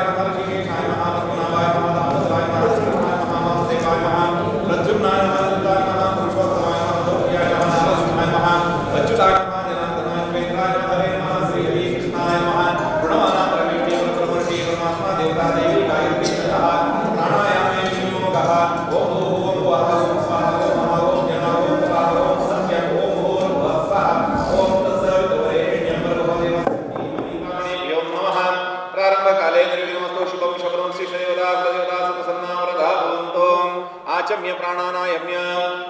नमः ऋषिकेशाय नमः पद्मनाभाय नमः दामोदराय नमः कृष्णाय नमः वासुदेवाय नमः प्रद्युम्नाय नमः ललिताय नमः पुरुषोत्तमाय नमः दोर्याय नमः नरसिंहाय नमः अच्युताय नमः जनार्दनाय उपेन्द्राय नमः हरे नमः श्री हरि कृष्णाय नमः प्रणवानां परमेष्टि परब्रह्मर्षि परमात्मा देवता देवी गायत्री छन्दः प्राणायामे विनियोगः ओम भूः ओम भुवः ओम स्वाहा ओम महा ओम ज्ञान ओम तपः ओम सत्यं ओम भूर्भुवः स्वः ओम तत्सवितुर्वरेण्यं भर्गो देवस्य धीमहि नमः। प्रारंभकाले निर्विघ्नमस्तु शुभं शकुनं श्री शनिवदा कुलदेवता सुप्रसन्ना वरदा भवन्तु। आचम्य प्राणानायम्य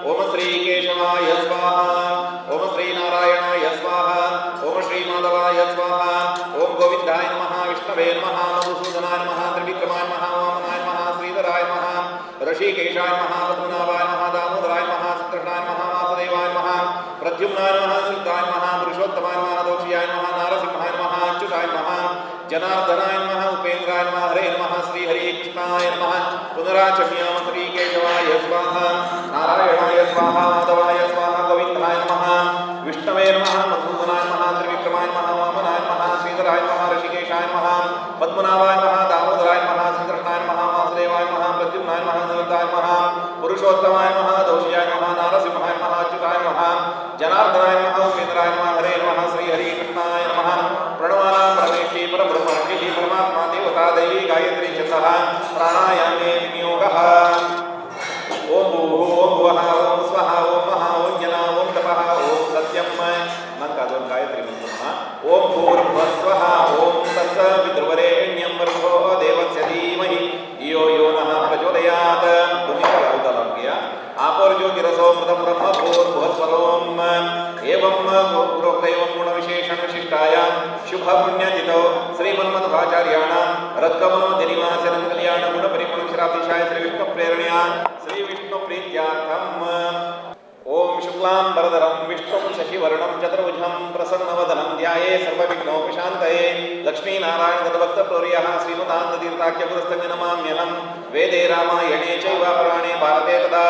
ओम श्री केशवाय स्वाहा ओम श्री नारायणाय स्वाहा ओम श्री माधवाय स्वाहा ओम गोविंदाय नमः विष्णवे नमः मधुसूदनाय नमः त्रिविक्रमाय नमः वामनाय नमः श्रीधराय नमः ऋषिकेशाय नमः पद्मनाभाय नमः दामोदराय नमः संकृष्णाय नमः वासुदेवाय नमः प्रद्युम्नाय नमः निरुद्धाय नमः पुरुषोत्तमाय नमः दोक्षियाय नमः नारसिंहाय नमः अच्युताय नमः जनार्दनाय नमः उपेन्द्राय नमः हरे नमः श्री हरे कृष्णाय नमः। पुनराचम्य श्री केशवाय स्वाहा नारायणाय स्वाहा माधवाय स्वाहा गोविंदाय नमः विष्णवे नमः मधुसूदनाय नमः त्रिविक्रमाय नमः वामनाय नमः श्रीधराय नमः ऋषिकेशाय नमः पद्मनाभाय नमः दामोदराय नमः संकृष्णाय नमः वासुदेवाय नमः प्रद्युम्नाय नमः निरुद्धाय नमः पुरुषोत्तमाय नमः दोषियाय नमः नारसिंहाय नमः अच्युताय नमः जनार्दनाय नमः उपेन्द्राय नमः हरे नमः श्री हरि कृष्णाय नमः। प्रणवानां परमेष्टि परब्रह्मर्षिः परमात्मा देवता दैवी गायत्री छन्दः प्राणायामे विनियोगः ओम भूः ओम भुवः ओम स्वः ओम महा ओम ज्ञान ओम तपः ओम सत्यम मंका दोन गायत्री मंत्रः ओम भूर्भुवः स्वः ओम तत्सवितुर्वरेण्यं भर्गो देवस्य धीमहि धियो यो नः प्रचोदयात्। दोन्ही आहुता लावून घ्या। आपोर्ज्योतिरसोऽमृतं ब्रह्म भूर्भुवस्वरोम् एवं प्रोक्त एवं गुणविशेषण विशिष्टायां शुभ पुण्यतिथौ श्रीमन्मध्वाचार्याणां रत्कमनोदिनिवासनं कल्याण गुणपरिपूर्णं श्रातिशाय श्रीविष्णुप्रेरणया श्रीविष्णुप्रीत्यार्थम् ओम शुक्लां वरदरं विष्णुं शशिवर्णं चतुर्भुजं प्रसन्नवदनं ध्याये सर्वविघ्नोपशान्तये लक्ष्मीनारायण तद्भक्तप्रियः श्रीमदानन्दतीर्थाख्यगुरुस्तञ्ज नमाम्यहं। वेदे रामायणे चैव पुराणे भारते तदा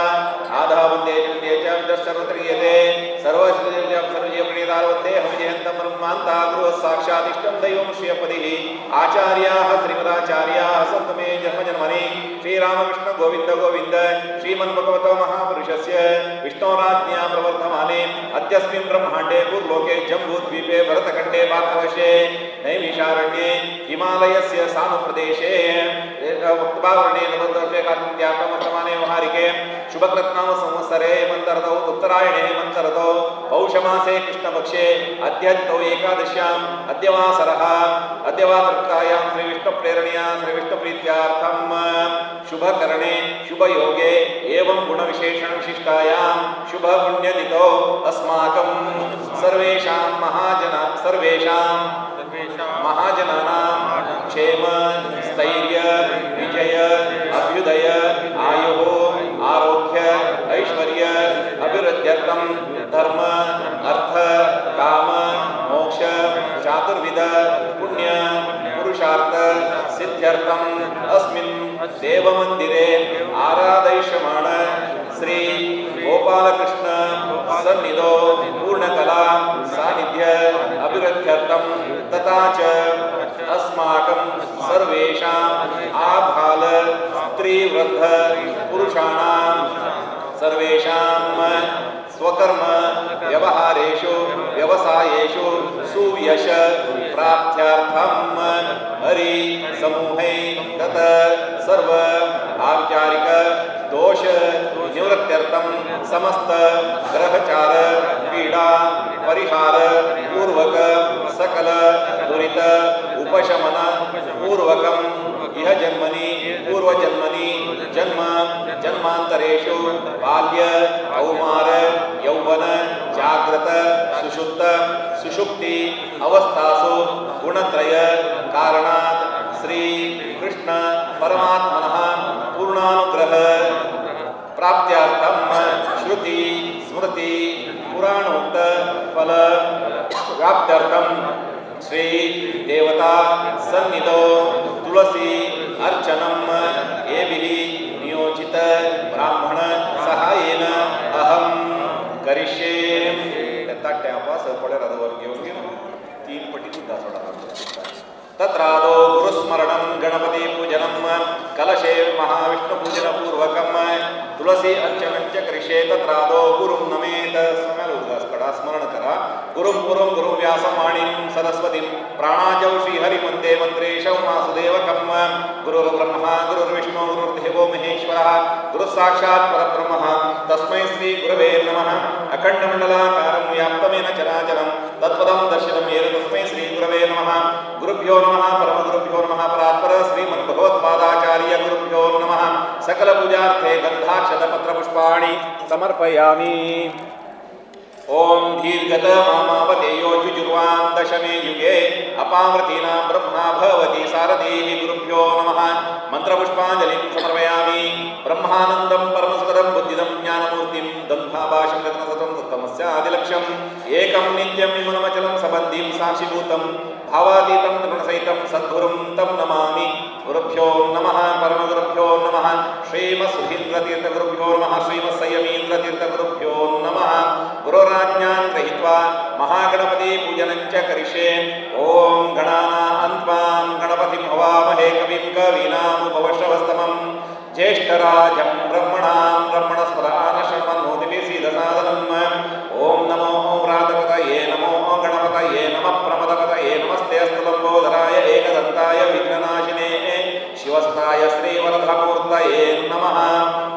आधा वन्दे च वन्दे च विदर्शनत्रियते सर्वजीवप्रणीतार्वन्दे हविजयन्तं ब्रह्मान्ता गुरुः साक्षादिष्टं दैवं श्रियपतिः आचार्याः श्रीमदाचार्याः सन्तु मे जन्म जन्मनि। श्रीरामकृष्ण गोविन्द गोविन्द श्रीमन्भगवतो महापुरुषस्य विष्णोराज्ञा प्रवर्धमाने अद्यस्मिन् ब्रह्माण्डे भूर्लोके जम्बूद्वीपे भरतखण्डे भारतवर्षे नैमिषारण्ये हिमालयस्य सानुप्रदेशे वक्तभावर्णे नवदर्शे कार्तिक्यां वर्तमाने व्यवहारिके शुभकृत्नाम संवत्सरे हेमन्तऋतौ उत्तरायणे हेमन्तऋतौ पौषमासे कृष्णपक्षे अद्यतिथौ एकादश्याम् अद्यवासरः अद्यवासृत्तायां श्रीविष्णुप्रेरणया श्रीविष्णुप्रीत्यार्थं शुभकरणे शुभयोगे एवं गुणविशेषणविशिष्टायां शुभपुण्यतिथौ अस्माकं सर्वेषां महाजनानां क्षेम स्थैर्य विजय अभ्युदय आयुः आरोग्य ऐश्वर्य अभिवृद्ध्यर्थं धर्म अर्थ काम मोक्ष चातुर्विध पुण्य पुरुषार्थ सिद्ध्यर्थं अस्मिन् देवमन्दिरे आराधयिष्यमाण श्री गोपालकृष्ण सन्निधौ पूर्णकला सान्निध्य अभिवृद्ध्यर्थं तथा च अस्माकं सर्वेषाम् आबाल स्त्रीवृद्ध पुरुषाणां सर्वेषां स्वकर्म व्यवहारेषु व्यवसायेषु सुयश प्राप्त्यर्थं हरि समूहे तत् सर्व औपचारिक दोष निवृत्त्यर्थं समस्त ग्रहचार पीडा परिहार पूर्वक सकल दुरित उपशमन पूर्वकं इह जन्मनि पूर्वजन्मनि जन्म जन्मांतरेषु बाल्य कौमार यौवन जाग्रत सुषुप्त सुषुप्ति अवस्थासु गुणत्रय कारणात् श्री कृष्ण परमात्मनः पूर्णानुग्रह प्राप्त्यार्थं श्रुति स्मृति पुराणोक्त फल प्राप्त्यर्थं श्री देवता सन्निधौ तुलसी अर्चनम एभिः नियोजित ब्राह्मण सहायेन अहं करिष्ये। ताट्या पडेर घेवन घेवन तीन पटी सुद्धा सोडा। तत्रादो गुरुस्मरणं गण गणपति पूजनं कलशे महाविष्णु पूजन पूर्वकं तुलसी अर्चनं च करिष्ये तत्रादौ गुरुं नमेत। समय कडा स्मरण करा। गुरुं गुरुं गुरुं व्यासं वाणीं सरस्वतीं प्राणाजौ श्रीहरिवन्दे मन्त्रेशं वासुदेवकं। गुरुर्ब्रह्मा गुरुर्विष्णु गुरुर्देवो महेश्वरः गुरुः साक्षात् परब्रह्मः तस्मै श्री गुरवे नमः। अखण्डमण्डलाकारं व्याप्तमेन चराचरं तत्पदं दर्शितं येन तस्मै श्री गुरवे नमः। गुरुभ्यो नमः परमगुरुभ्यो नमः परात्पर श्रीमद्भगवत्पादाचार्य गुरुभ्यो नमः। सकल पूजार्थे गन्धाक्षतपत्रपुष्पाणि समर्पयामि। ओम दीर्घत मामावतेयो जुजुर्वां दशमे युगे अपावृतीनां ब्रह्मा भवति सारथीः। गुरुभ्यो नमः। मंत्रपुष्पांजलिं समर्पयामि। ब्रह्मानन्दं परमसुखदं बुद्धिदं ज्ञानमूर्तिं दन्धाभाषं रत्नसतं तत्तमस्यादिलक्ष्यं एकं नित्यं विमलमचलं सबन्धिं साक्षिभूतं भावातीतं त्रिगुणसहितं सद्गुरुं तं नमामि। गुरुभ्यो नमः परमगुरुभ्यो नमः श्रीमत्सुधीन्द्रतीर्थगुरुभ्यो नमः श्रीमत्संयमीन्द्रतीर्थगुरुभ्यो नमः। गुरोराज्ञां गृहीत्वा महागणपति पूजनं च करिष्ये। ॐ गणानां त्वां गणपतिं हवामहे कविं कवीनामुपवश्रवस्तमं ज्येष्ठराजं ब्रह्मणां ब्रह्मणस्पदानशर्मन्नोतिभिसीदसादनम्। ॐ नमो व्रातपतये नमो गणपतये नमः प्रमदपतये नमस्ते अस्तु लम्बोदराय एकदन्ताय विघ्ननाशिने शिवस्ताय श्रीवरदमूर्तये नमः।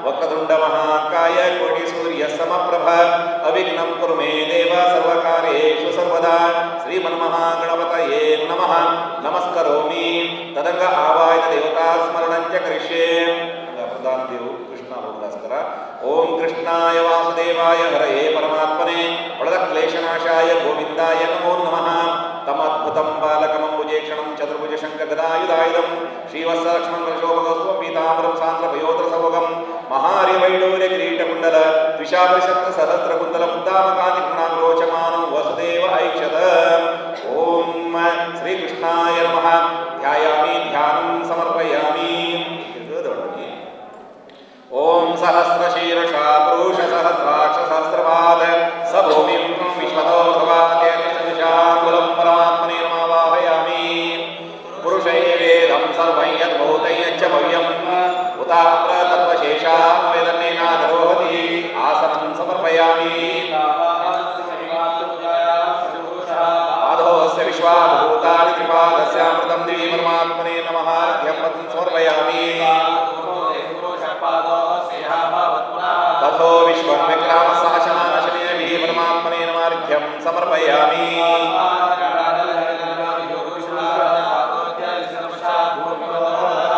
वक्रतुण्डमहाकाय कोटिसूर्यसमप्रभ अविघ्नं कुरु मे देव सर्वकार्येषु सर्वदा। श्रीमन्महागणपतये नमः। नमस्करोमि। तदंग आवाहित देवता स्मरणं च करिष्ये। प्रधान देव कृष्ण भोगदास्कर। ओम कृष्णाय वासुदेवाय हरये परमात्मने प्रणतक्लेशनाशाय गोविंदाय नमो नमः। तमद्भुतं बालकमम्बुजेक्षणं चतुर्भुजशङ्खगदायुधायुधं श्रीवत्सलक्ष्मणशोभगस्त्वं पीताम्बरं सान्द्रपयोत्रसौभगं महारिवैडूर्यकिरीटकुण्डल द्विषापरिशक्तसहस्रकुण्डलं दामकादिगुणां रोचमानं वसुदेव ऐक्षत। ॐ श्रीकृष्णाय नमः। ध्यायामि ध्यानं समर्पयामि। ओम सहस्रशीर्षा पुरुष सहस्राक्ष सहस्रपाद स भूमिं विश्वतो भगवातेतिशंशाकुलं परमात्मने नमावाहयामि। पुरुषैवेदं सर्वं यद्भूतं यच्च भव्यम् उताप्रतत्त्वशेषान्वेदन्नेनाधरोहति। आसनं समर्पयामि। पादोऽस्य विश्वाभूतानि त्रिपादस्यामृतं दिवि परमात्मने नमः। अर्घ्यं समर्पयामि। तथो विश्वं विक्रामसाशनानशनेभिः परमात्मने नमः। समर्पयामि।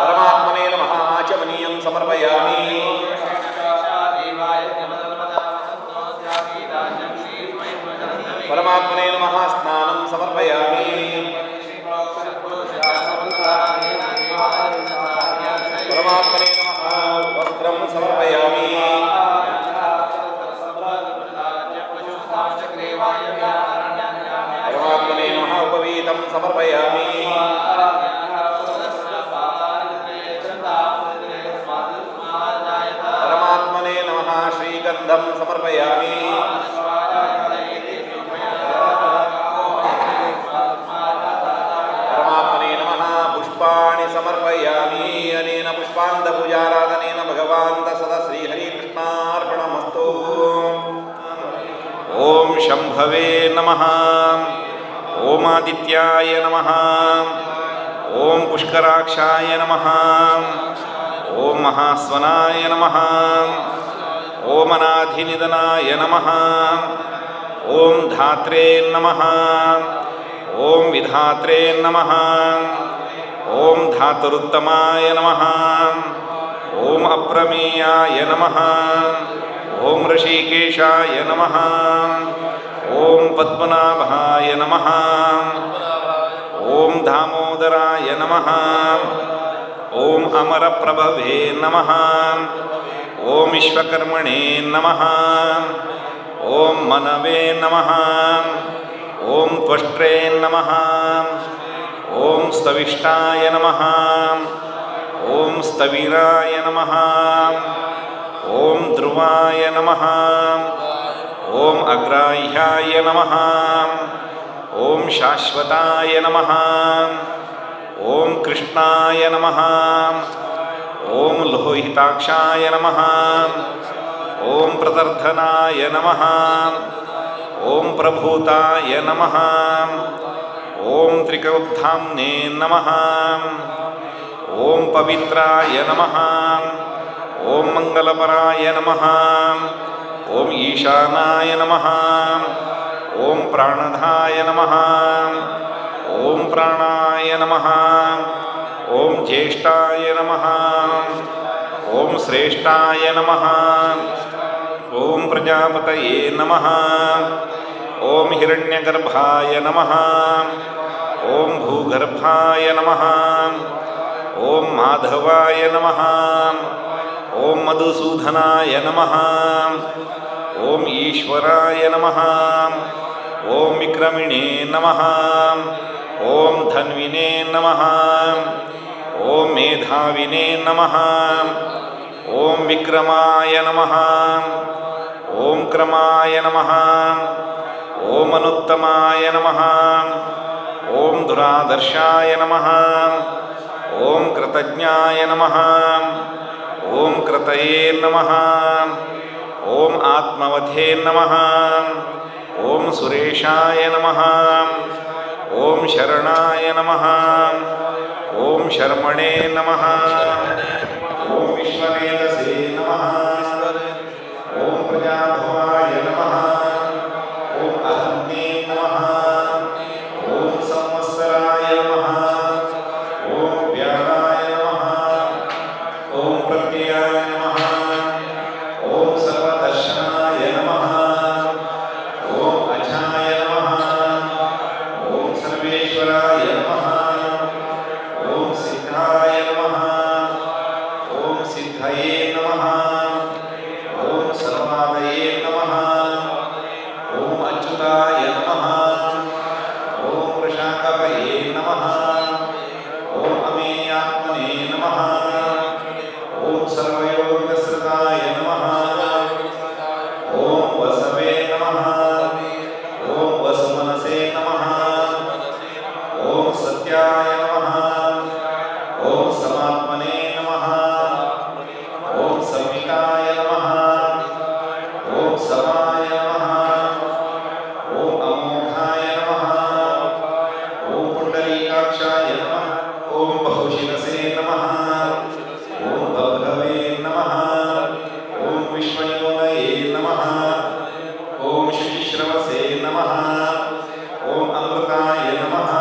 परमात्मने नमः। आचमनीयं समर्पयामि। परमात्मने नमः। स्नानं समर्पयामि। परमात्मने नमः। वस्त्रं समर्पयामि। परमात्मने नमः। उपवीतं समर्पयामि। परमात्मने नमः। श्रीगन्धं समर्पयामि। परमात्मने नमः। पुष्पाणि समर्पयामि। अनेन पुष्पान्तपूजाराधनेन भगवान् सदा श्रीहरिकृष्णार्पणमस्तु। ॐ शंभवे नमः। ॐ आदित्याय नमः। ॐ पुष्कराक्षाय नमः। ॐ महास्वनाय नमः। ॐ अनाधिनिधनाय नमः। ॐ धात्रे नमः। ॐ विधात्रे नमः। ॐ धातुरुत्तमाय नमः। ॐ अप्रमेयाय नमः। ॐ ऋषिकेशाय नमः। ॐ पद्मनाभाय नमः। ॐ दामोदराय नमः। ॐ अमरप्रभवे नमः। ॐ विश्वकर्मणे नमः। ॐ मनवे नमः। ॐ त्वष्ट्रे नमः। ॐ स्तविष्टाय नमः। ॐ स्तवीराय नमः। ॐ ध्रुवाय नमः। ॐ अग्राह्याय नमः। ॐ शाश्वताय नमः। ॐ कृष्णाय नमः। ॐ लोहिताक्षाय नमः। ॐ प्रतर्धनाय नमः। ॐ प्रभूताय नमः। ॐ त्रिकौब्धाम्ने नमः। ॐ पवित्राय नमः। ॐ मंगलपराय नमः। ॐ ईशानाय नमः। ॐ प्राणधाय नमः। ॐ प्राणाय नमः। ॐ ज्येष्ठाय नमः। ॐ श्रेष्ठाय नमः। ॐ प्रजापतये नमः। ॐ हिरण्यगर्भाय नमः। ॐ भूगर्भाय नमः। ॐ माधवाय नमः। ॐ मधुसूदनाय नमः। ॐ ईश्वराय नमः। ॐ विक्रमिणे नमः। ॐ धन्विने नमः। ॐ मेधाविने नमः। ॐ विक्रमाय नमः। ॐ क्रमाय नमः। ॐ अनुत्तमाय नमः। ॐ दुरादर्शाय नमः। ॐ कृतज्ञाय नमः। ॐ कृतये नमः। ॐ आत्मवधे नमः। ॐ सुरेशाय नमः। ॐ शरणाय नमः। ॐ शर्मणे नमः। ॐ विश्ववेदसे नमः। ॐ प्रजाभवाय नमः। ॐ अहन्ने नमः। ॐ संवत्सराय नमः। ॐ व्यानाय नमः। ॐ प्रत्ययाय नमः। ॐ सर्वदर्शनाय नमः। ॐ अजाय नमः। ॐ सर्वेश्वराय नमः। ॐ सिद्धाय नमः। ॐ सिद्धये नमः। ॐ सर्वादये नमः। ॐ अच्युताय नमः। ॐ वृषाकपये नमः। ॐ अमेयात्मने नमः। ॐ सर्वयोगविसृताय नमः। ॐ वसवे नमः। ॐ वसुमनसे नमः। ॐ सत्याय नमः। ॐ समात्मने नमः। ॐ संहिताय नमः। ॐ समाय नमः। ॐ अमोघाय नमः। ॐ पुण्डरीकाक्षाय नमः। ॐ बहुशिरसे नमः। ॐ बभ्रवे नमः। ॐ विश्वयोनये नमः। ॐ शुचिश्रवसे नमः। ॐ अमृताय नमः।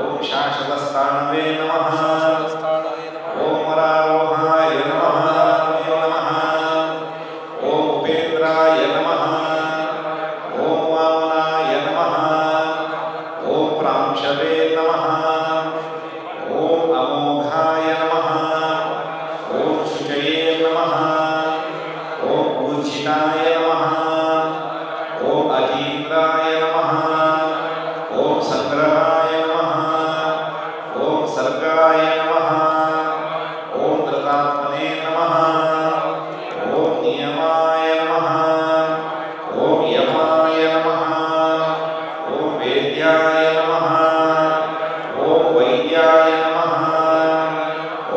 ॐ शाश्वतस्थाणवे नमः। ॐ वरारोहाय नमः। ॐ उपेन्द्राय नमः। ॐ वामनाय नमः। ॐ प्रांशवे नमः। ॐ अमोघाय नमः। ॐ शुचये नमः। ॐ ऊर्जिताय नमः। ॐ अतीन्द्राय नमः। ॐ संग्रहाय नमः। ॐ सर्गाय नमः। ॐ धृतात्मने नमः। ॐ नियमाय नमः। ॐ यमाय नमः। ॐ वेद्याय नमः। ॐ वैद्याय नमः।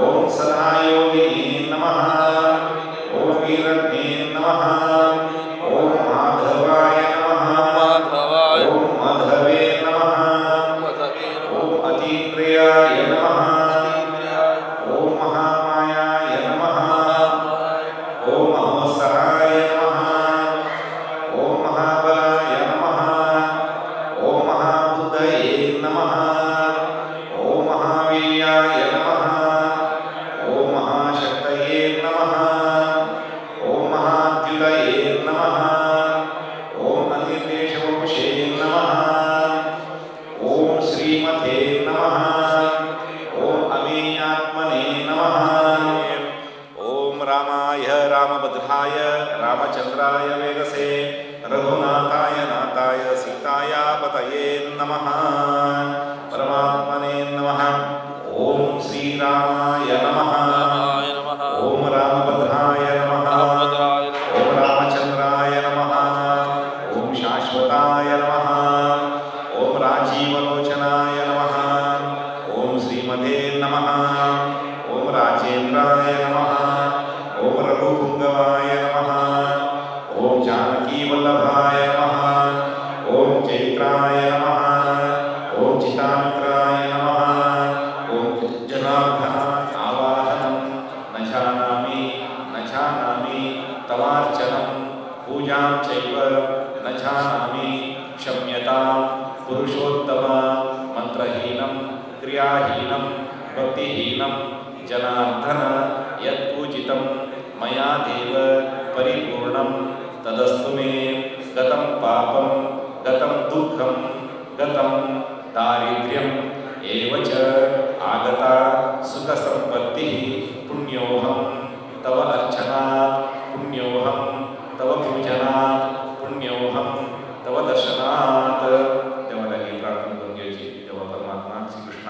ॐ सदायोगिने नमः। ॐ वीरज्ञे नमः। ॐ माधवाय नमः। ॐ माधवे नमः। ॐ अतीन्द्रियाय नमः। ॐ महामायाय नमः। ॐ महोत्सहाय नमः। ॐ महाबलाय नमः। ॐ महाबुद्धये नमः। ॐ महावीर्याय नमः। ॐ महाशक्तये नमः। ॐ महाद्युतये नमः। ॐ अनिर्देशवपुषे नमः। ॐ श्रीमते नमः। ॐ अमेयात्मने नमः। ॐ रामाय रामभद्राय रामचन्द्राय वेदसे रघुनाथाय नाथाय सीताया पतये नमः। परमात्मने नमः। ॐ श्रीरामाय नमः। ॐ रामभद्राय नमः। ॐ रामचन्द्राय नमः। ॐ शाश्वताय नमः। ॐ राजीवलोचनाय नमः। ॐ जनार्दन आवाहनं न जानामि न जानामि तवार्चनं पूजां चैव न जानामि क्षम्यतां पुरुषोत्तम मंत्रहीनं क्रियाहीनं भक्तिहीनं जनार्दन यत्पूजितं मया देव परिपूर्णं तदस्तु मे गतं पापं गतं दुःखं गतं दारिद्र्यम् एव च आगता सुखसंपत्तिः पुण्योऽहं तव अर्चनात् पुण्योऽहं तव पूजनात् पुण्योऽहं तव दर्शनात्। देवाला ही प्रार्थना करून घेवची। देवा परमात्मा श्रीकृष्ण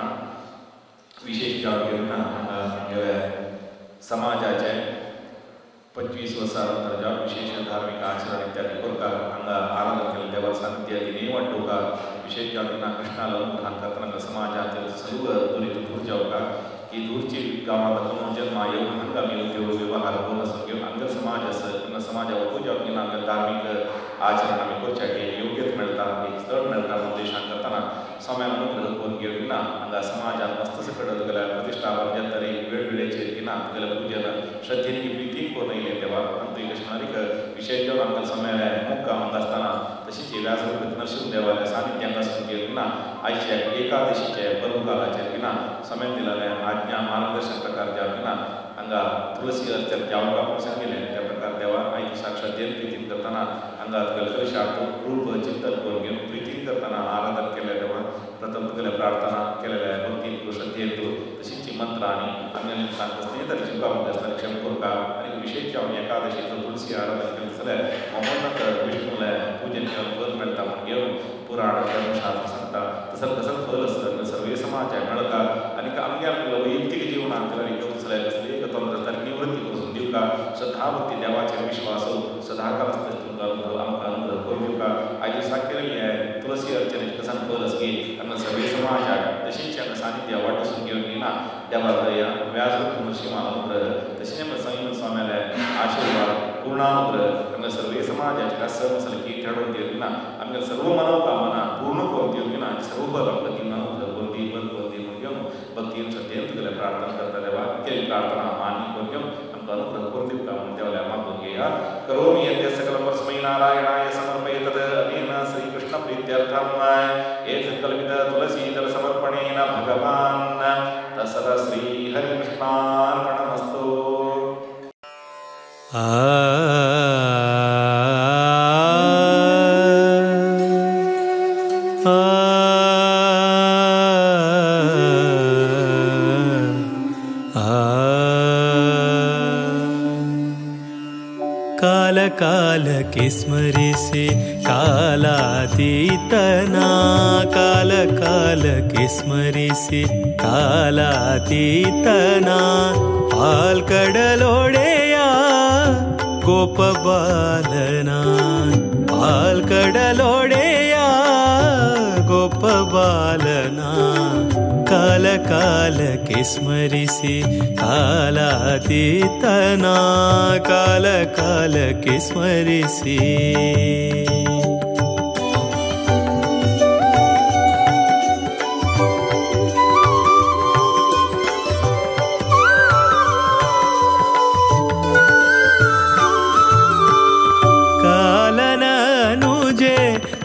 विशेष जावन घेवन हांगा गेल्या समाजाचे 25 वर्सां नंतर जावन विशेष धार्मिक आचरण इत्यादी करता हांगा आराधन केलें देवा सानिध्य नेवण डोका विशेष जावन कृष्णाला अनुग्रहान करतना समाजांत सर्व दुरीत दूर जावका की दूरची गांवांत कोण जन्मा येवन हांगा आमी उद्योग व्यवहार करून आसून घेवन हांगा समाज आसा हांगा समाजा वचून जावन घेवन हांगा धार्मीक आचरण आमी करच्याक योग्यत मेळटा एक स्थळ मेळटा म्हणून देशान करतना स्वाम्यान अनुग्रह करून घेवन ना हांगा समाजान मस्त सकट गेल्यार प्रतिश्ठापन ज्या तरेन वेळवेळेचेर घेना तुगेलें पूजन श्रद्धेन प्रितीन करून येयलें देवा आनी कृष्णारीक विशेष जावन आमकां स्वाम्यालें मुक्काम हांगा आसतना तशीच व्यासरूप नरशिंह देवाल्या सानिध्यांक आसून घेवन ना आयच्या एकादशीचे पर्वकालाचेर घेना स्वाम्यान दिलेलें आज्ञा मार्गदर्शन प्रकार जावन घेना हांगा तुळसी अर्चन जावंक म्हूण सांगिल्लें त्या प्रकार देवा आयज दिसाक श्रद्धेन प्रितीन करतना हांगा तुगेलें कलशाक रूप चिंतन करून घेवन प्रितीन करतना आराधन केलें देवा प्रथम तुगेलें प्रार्थना केलेलें भक्तीन श्रद्धेन तशीच मंत्र आनी आमगे निमतान कसलीय तरी चुका म्हणजे आसतना क्षम करता आनी विशेष जावन एकादशीचो तुळसी आराधन केलें जाल्यार मोहन्नत विष्णुलें पूजन केवन फल मेळटा म्हूण घेवन पुराण धर्मशास्त्र सांगता तसं कसं फल आसता सर्वे समाजाक मेळटा आनी आमगे आमगेलो वैयक्तीक जिवनांत जाल्यार कसली एक तंत्र आसता निवृत्ती करून दिवका श्रद्धा भक्ती देवाचेर विश्वास सदाकाल आसता तुमकां अनुग्रह आमकां अनुग्रह करून दिवका आयज दिसाक केलेली तुळसी अर्चनेचें कसान फल आसा की हांगा सर्वे समाजाक तशीच हांगा सानिध्य वाटसून घेवन घेना देवा दया व्यासरूप नरसिंह अनुग्रह तशेंच आमकां संयम स्वाम्याले आशीर्वाद पूर्णानुग्रह हांगा सर्वे समाजाचे कसम सलकी ठडोवन दिवन घेना आमगे सर्व मनोकामना पूर्ण करून दिवन घेना सर्व फल आमकां दिवन अनुग्रह करून दी बंद करून दी म्हूण घेवन भक्तीन श्रद्धेन तुगेलें प्रार्थना करता देवा केली प्रार्थना मान्य करून घेवन आमकां अनुग्रह करून दिवका म्हूण देवाल्या मागून घेया। करोमि यद्य सकलं परस्मै नारायणाय समर्पयेतद् अनेन श्रीकृष्ण प्रीत्यर्थं एतत्कल्पित तुलसीदल समर्पणेन भगवान् तत्सदा श्रीहरिकृष्णार्पणमस्तु। काल कालಕ್ಕೆ ಸ್ಮರಿಸಿ ಕಾಲಾತೀತನ ಕಾಲ ಕಾಲಕ್ಕೆ ಸ್ಮರಿಸಿ ಕಾಲಾತೀತನ ಪಾಲ್ಕಡಲೊಡೆಯ ಗೋಪಬಾಲನ ಪಾಲ್ಕಡಲೊಡೆಯ ಗೋಪಬಾಲನ ಕಾಲ ಕಾಲಕ್ಕೆ ಸ್ಮರಿಸಿ ಕಾಲಾತೀತನ ಕಾಲ ಕಾಲಕ್ಕೆ ಸ್ಮರಿಸಿ. ಕಾಲನನುಜೆ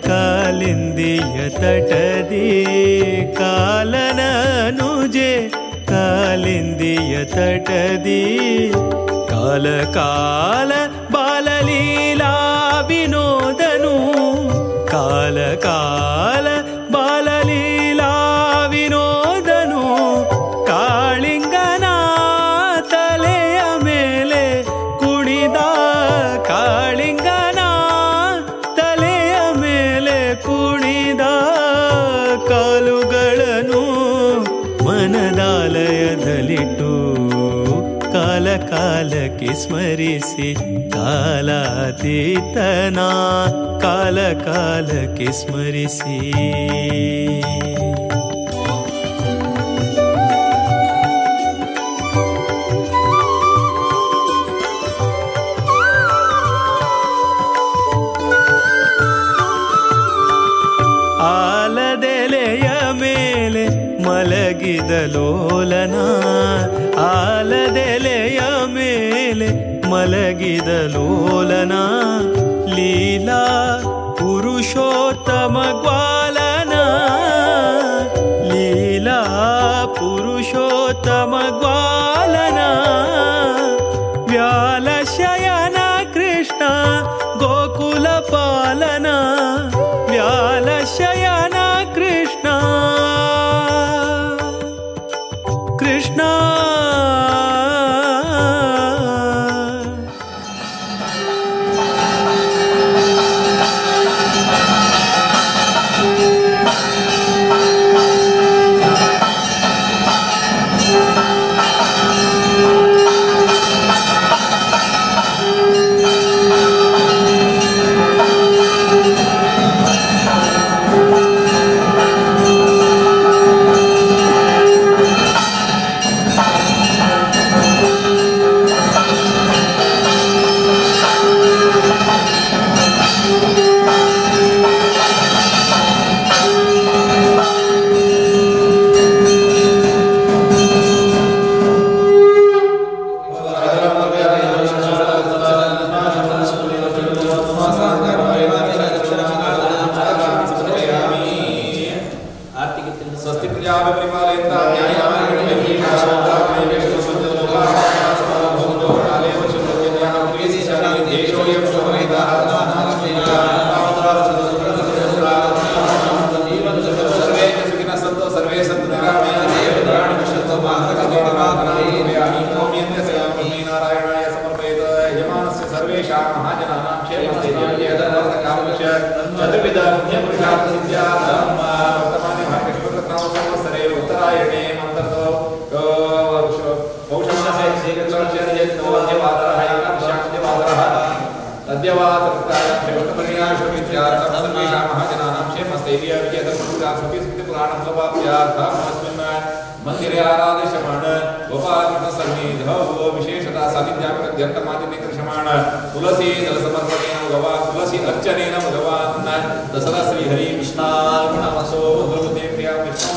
ಕಾಲಿಂದಿಯ ತಟದಿ ಕಾಲನನುಜೆ ಕಾಲಿಂದಿಯ ತಟದಿ ಕಾಲ ಕಾಲ ಬಾಲಲೀಲಾ ವಿನೋದನು ಕಾಲ ಕಾಲ ಬಾಲಲೀಲಾ ವಿನೋದನು ಕಾಳಿಂಗನ ತಲೆಯ ಮೇಲೆ ಕುಣಿದ ಕಾಳಿಂಗನ ತಲೆಯ ಮೇಲೆ ಕುಣಿದ ಕಾಲುಗಳನ್ನು ಮನದಾಲಯದಲ್ಲಿಟ್ಟು ಕಾಲ ಕಾಲಕ್ಕೆ ಸ್ಮರಿಸಿ ಕಾಲಾತೀತನ ಕಾಲ ಕಾಲಕ್ಕೆ ಸ್ಮರಿಸಿ. ಆಲದೆಲೆಯ ಮೇಲೆ ಮಲಗಿದ ಲೋಲನ ಆಲದೆಲೆಯ ಮೇಲೆ ಮಲಗಿದ ಲೋಲನ ಲೀಲಾ ಪುರುಷೋತ್ತಮ ಗ್ವಾಲನ ಲೀಲಾ ಪುರುಷೋತ್ತಮ ಗ್ವಾಲನ ವ್ಯಾಲ ಶಯನ ಕೃಷ್ಣ ಗೋಕುಲ ಪಾಲನ ವ್ಯಾಲ ಶಯನ ಕೃಷ್ಣ ಕೃಷ್ಣ. मंदिरे आराधशमाण गोपालकृष्ण सन्निधौ विशेषतः सान्निध्यामित्यन्तमादिनिकृशमाण तुलसी जलसमर्पणेन भगवान् तुलसी अर्चनेन भगवान् दशरथ श्री हरि विष्णार्पणमसो भगवते प्रिया विष्णु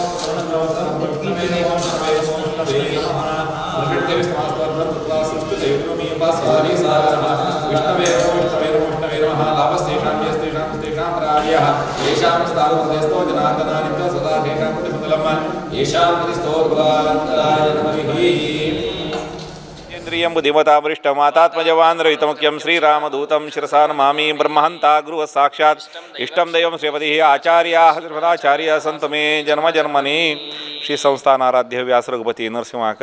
विष्णवे विष्णवे नमः लाभस्तेषां यस्तेषां तेषां प्रार्यः येषां स्थानोदयस्थो जनार्दनानित्य सदा तेषां प्रतिमंगलम् येषां इंद्रियं बुद्धिमतामृष्टमातात्मजवान् रहितमुख्यं श्रीरामदूतं शिरसा नमामि ब्रह्महन्ता गृह साक्षात् इष्टं दैवं श्रीपतिः आचार्याः श्रीमदाचार्याः सन्तु मे जन्म जन्मनि. श्री संस्थानाराध्य व्यास रघुपती नरसिंहाक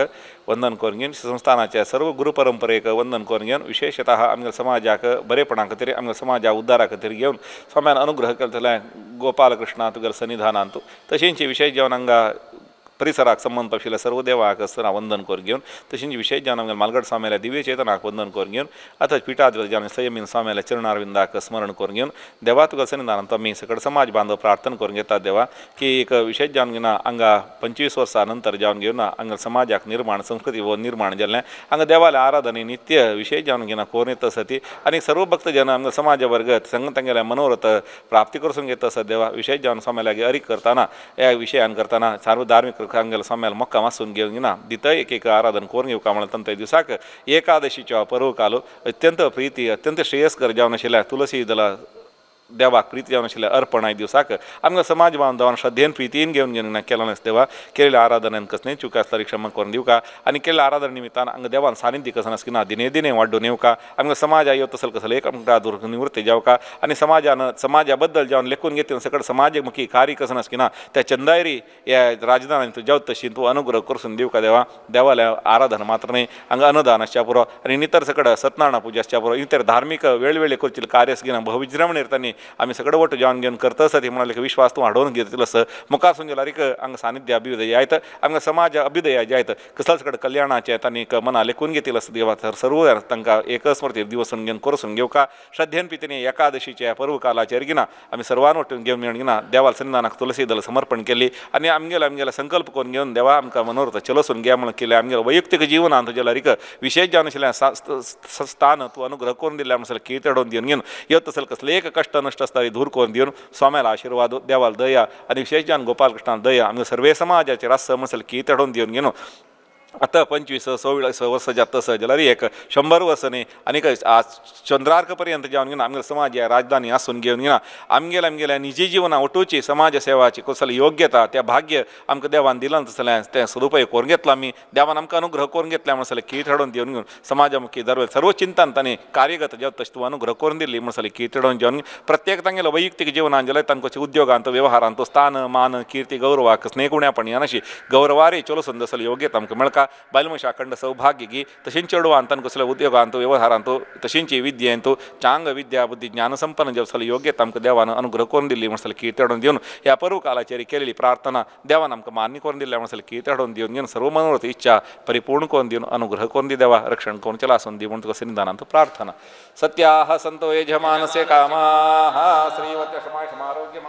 वंदन करून घेवन श्री संस्थानाच्या सर्व गुरुपरंपरेक वंदन करून घेवन विशेषतः आमगे समाजाक बरेपणा खातीर आमगे समाजा उद्धारा खातीर घेवन स्वाम्यान अनुग्रह केलो गोपालकृष्णा तुगेल्या सन्निधानांतु तशेंच विशेष जेवन हांगा परिसराक संबंद आशिल्ल्या सर्व देवाक आसतना वंदन करून घेवन तशेंच विशेष जावन आमगे मालगड स्वाम्याल्या दिव्य चेतनाक वंदन करून घेवन आतां पिठाधिपती जावन संयमीन स्वाम्याल्या चरणारविंदाक स्मरण करून घेवन देवा तुका सन्निधानांत आमी सकड समाज बांधव प्रार्थना करून घेतात देवा की एक विशेष जावन घेवन हांगा 25 वर्सां नंतर जावन घेवन हांगा समाजाक निर्माण संस्कृती हो निर्माण जाल्लें हांगा देवाल्या आराधने नित्य विशेष जावन घेवन करून येत आसा ती आनी सर्व भक्तजन आमगे समाज वर्ग संग तांगेल्या मनोरथ प्राप्ती करून घेत आसा देवा विशेष जावन स्वाम्या लागीं अरीक करतना ह्या विशयान करतना सर्व धार्मीक हांगेल्या स्वाम्याला मोक्का मासून घेवन घेना दितय एक एक आराधन करून घेवका म्हणून त्या दिवसाक एकादशीच्या पर्व कालो अत्यंत प्रिती अत्यंत श्रेयस्कर जावन आशिल्ल्या तुलसी दला देवाक प्रीती जावन आशिल्ल्या अर्पण ह्या दिवसाक आमकां समाज बांधवान श्रद्धेन प्रितीन घेवन घेवन केला नासता देवा केल्ल्या आराधनेन कसलें चूक आसल्यार क्षमा करून दिवका आनी केल्ल्या आराधना निमित्तान हांगा देवान सानिध्य कसं आसना दिने दिने वाड्डून येवका आमकां समाजा यो तसल कसले एक आमकां दुर्निवृत्ती जावका आनी समाजान समाजा बद्दल जावन लेखून घेतली सकड समाजमुखी कार्य कसं आसना त्या चंदायरी ह्या राजधानी तूं जावत तशी तूं अनुग्रह करून दिवका देवा. देवाल्या आराधना मात्र न्हय हांगा अनुदान आसच्या पुरो आनी इतर सकड सत्यनारायण पुजा आसच्या पुरो इतर धार्मीक वेळवेळे करचे कार्य आसना बहुविजृंभणेर तांणी आमी सगळे वट जावन घेवन करता आसा ती म्हणाले विश्वास तूं हाडोवन घेतलो आसा मुखार सून गेल्यार हांगा सानिध्य अभ्युदय जायत आमकां समाज अभ्युदय जायत कसल्याच कडेन कल्याणाचें तांणी मना लेखून घेतिल्लें आसा देवा तर सर्व तांकां एकच स्मृती दिवसून घेवन करून घेवका श्रद्धेन पितीने एकादशीच्या पर्व कालाचेर घेना आमी सर्वान वटेन घेवन मेळून घेना देवाल सन्निधानाक तुलसी दल समर्पण केली आनी आमगेले आमगेले संकल्प करून घेवन देवा आमकां मनोरथ चलसून घे म्हणून केलें आमगेले वैयक्तीक जिवनांत तुज्या विशेष जावन आशिल्लें स्थान तूं अनुग्रह करून दिल्लें म्हणसर कीर्त हाडून दिवन घेवन यो तसल कसलें एक कश्ट नश्ट आसता दूर करून दिवन स्वाम्याला आशीर्वाद देवाल दया आनी विशेष जावन गोपालकृष्णान दया आमगे सर्वे समाजाचेर आसा म्हणसर कीर्त हाडून दिवन घेवन आतां 25 26 वर्सां जाता तसं जाल्यार एक 100 वर्सां न्ही आनीक चंद्रार्क पर्यंत जावन घेवन आमगेले समाज राजधानी आसून घेवन घेना आमगेले आमगेल्या निजी जिवना वटूची समाज सेवाची कसली योग्यता त्या भाग्य आमकां देवान दिलां तसलें तें सदुपयोग करून घेतला आमी देवान आमकां अनुग्रह करून घेतला म्हणसले कीट हाडून दिवन घेवन समाजामुखी दरवेळ सर्व चिंतन तांणी कार्यगत जावं तशें तूं अनुग्रह करून दिल्ली म्हणसले कीट हाडून जेवन प्रत्येक तांगेलो वैयक्तीक जिवनान जाल्यार तांकां उद्योगांत व्यवहारांत स्थान मान कीर्ती गौरवाक स्नेहगुण्यापणी अशी गौरवारी चलो संदसले योग्यता आमकां मेळका बायल मनशा अखंड सौभाग्य गी तशेंच चेडवांत कसले उद्योगांत व्यवहारांत तशेंच विद्येंत चांग विद्या बुद्धी ज्ञान संपन्न जेवसले योग्यता आमकां देवान अनुग्रह करून दिल्ली म्हणसले कीर्ती हाडून दिवन ह्या पर्व कालाचेर केलेली प्रार्थना देवान आमकां मान्य करून दिल्ल्या म्हणसले कीर्ती हाडून दिवन घेवन सर्व मनोरथ इच्छा परिपूर्ण करून दिवन अनुग्रह करून दी देवा रक्षण करून चला आसून दी म्हूण तुका सन्निधानांत प्रार्थना सत्याः संतो यजमानसे कामाः श्रीवत्य समारोग्य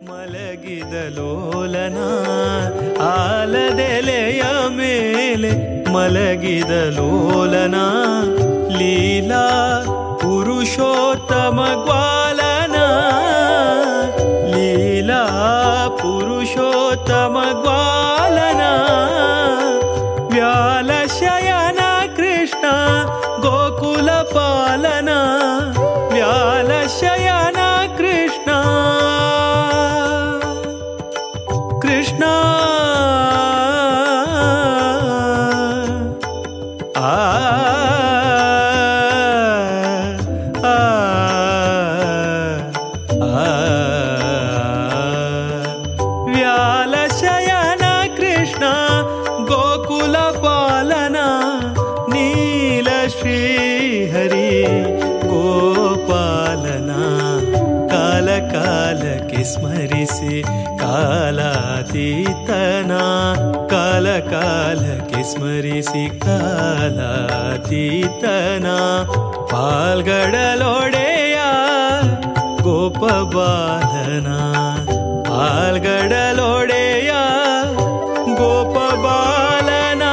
ಮಲಗಿದ ಲೋಲನ ಆಲದೆಲೆಯ ಮೇಲೆ ಮಲಗಿದ ಲೋಲನ ಲೀಲಾ ಪುರುಷೋತ್ತಮ ಗ್ವಾಲನ ಲೀಲಾ ಪುರುಷೋತ್ತಮ ಗ್ವಾಲನ ವ್ಯಾಲ ಶಯನ ಕೃಷ್ಣ ಗೋಕುಲ ಪಾಲನ ವ್ಯಾಲ ಶಯನ ಕೃಷ್ಣ ಕೃಷ್ಣ ಆ ಆ ವ್ಯಾಲ ಶಯನ ಕೃಷ್ಣ ಗೋಕುಲ ಪಾಲನ ನೀಲ ಶ್ರೀ ಹರಿ ಗೋಪಾಲನ ಕಾಲ ಕಾಲಕ್ಕೆ ಸ್ಮರಿಸಿ ಕಾಲಾತೀತನ ಕಾಲ ಕಾಲಕ್ಕೆ ಸ್ಮರಿಸಿ ಕಾಲಾತೀತನ ಪಾಲ್ಗಡಲೊಡೆಯ ಗೋಪಬಾಲನ ಪಾಲ್ಗಡಲೊಡೆಯ ಗೋಪಬಾಲನ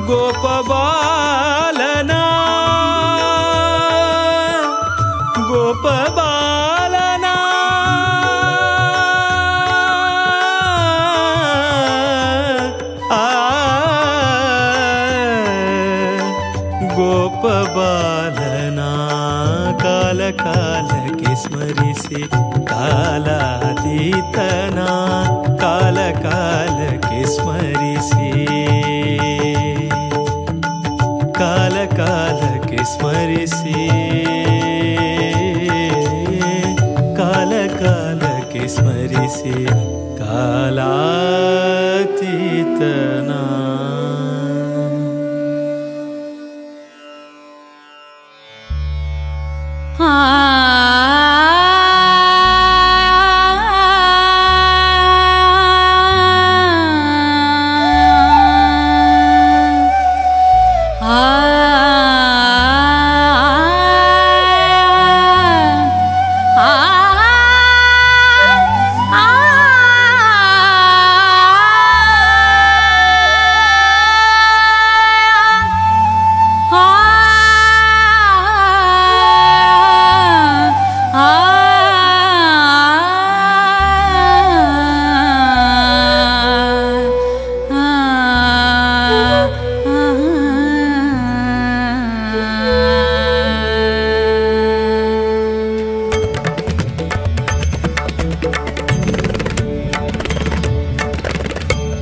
ಗೋಪಬಾಲನ ಗೋಪಬಾಲನ ಆ ಗೋಪಬಾಲನ ಕಾಲ ಕಾಲಕ್ಕೆ ಸ್ಮರಿಸಿ ಕಾಲಾತೀತನ ಕಾಲ ಕಾಲಕ್ಕೆ ಸ್ಮರಿಸಿ ಕಾಲ ಕಾಲಕ್ಕೆ ಸ್ಮರಿಸಿ ಕಾಲ ಕಾಲಕ್ಕೆ ಸ್ಮರಿಸಿ ಕಾಲಾತೀತನ.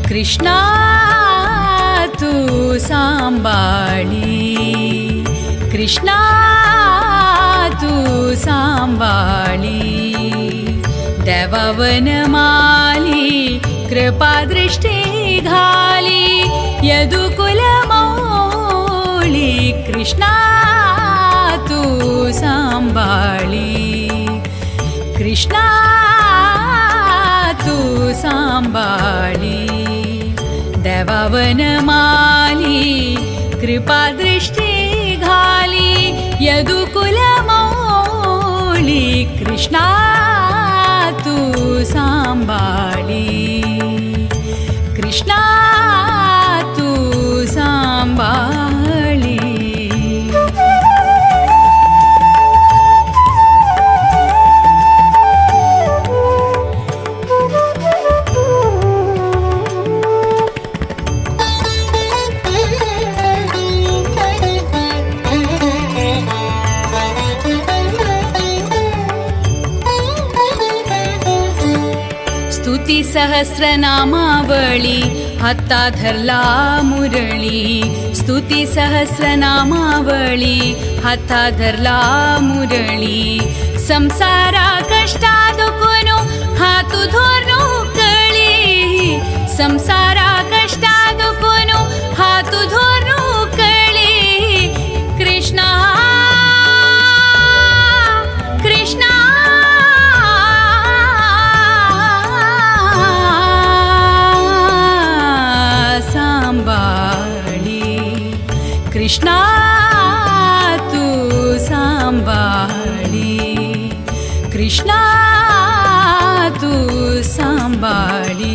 कृष्णा तू सांभाळी कृष्णा तू सांभाळी देवावनमाली कृपा दृष्टी घाली यदुकुल मौली कृष्णा तू सांभाळी कृष्णा तू सांभाळी देवावनमाली कृपा दृष्टी घाली यदुकुल मौली कृष्णा तू सांभाळी कृष्णा तू सांभाळी. सहस्रनामावळी हाता धरला मुरळी स्तुती सहस्रनामावळी हाता धरला मुरळी संसारा कष्टा दुकुनु हातु धोरनु कळी संसारा कष्टा दुकुनु हातु धोरनु कळी कृष्णा कृष्णा सांबाळी कृष्णा तू सांबाळी कृष्णा तू सांबाळी।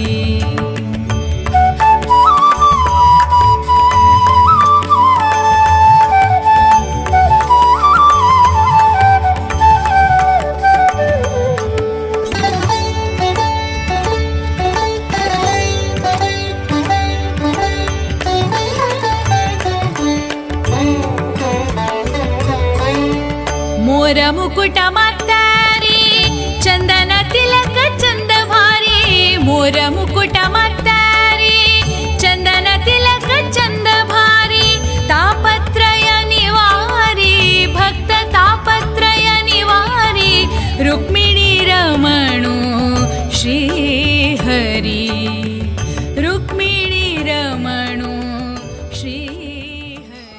मोर मुकुट मातारी चंदन तिलक चंद भारी मोर मुकुट मातारी चंदन तिलक चंद भारी तापत्रय निवारी भक्त तापत्रय निवारी रुक्मिणी रमणु श्री हरी रुक्मिणी रमणु श्री हरी।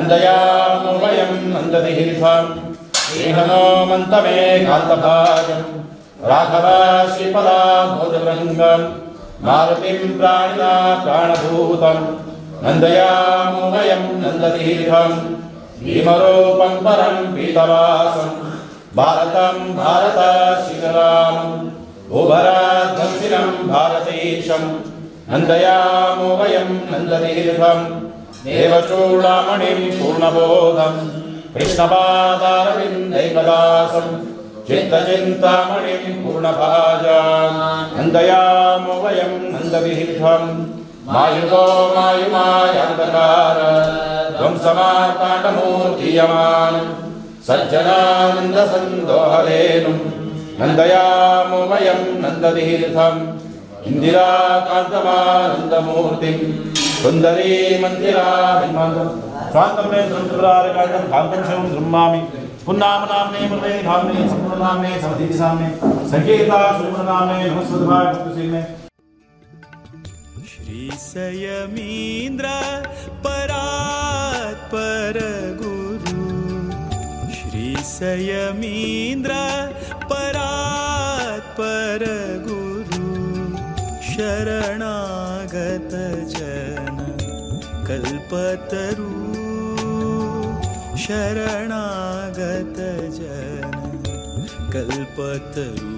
नन्दयामो वयं नन्दतीर्थं श्रीहनोमन्तमे कान्तभाजं राघव श्रीपदाभोजभृङ्गं मारुतिं प्राणिना प्राणभूतं नन्दयामो वयं नन्दतीर्थं भीमरूपं परं पीतवासं भारतं भारत श्रीरामं भूभराध्वंसिनं भारतीशं नन्दयामो वयं नन्दतीर्थं देवचूडामणिं पूर्णबोधं कृष्णपादारविन्दैकदासं चित्तचिन्तामणिं पूर्णभाजां नन्दयामो वयं नन्दतीर्थं मायुगो मायुमायान्धकार ध्वंसमार्ताण्डमूर्तीयमानं सज्जनानन्दसन्दोहरेणुं नन्दयामो वयं नन्दतीर्थम् इन्दिराकान्तमानन्दमूर्तिं सुन्दरी मन्दिराभिमानं स्वान्तं मे त्रिपुरारकाण्डं कान्तं शिवं धृम्मामि पुन्नामनाम्ने मृदे धाम्ने सम्पूर्णनाम्ने समधीसाम्ने संकेता सुमनाम्ने नमस्सुभाय भक्तसीमे। श्री सयमीन्द्र परात्पर गुरु श्री सयमीन्द्र परात्पर गुरु शरणागत जन कल्पतरु शरणागत जन कल्पतरु।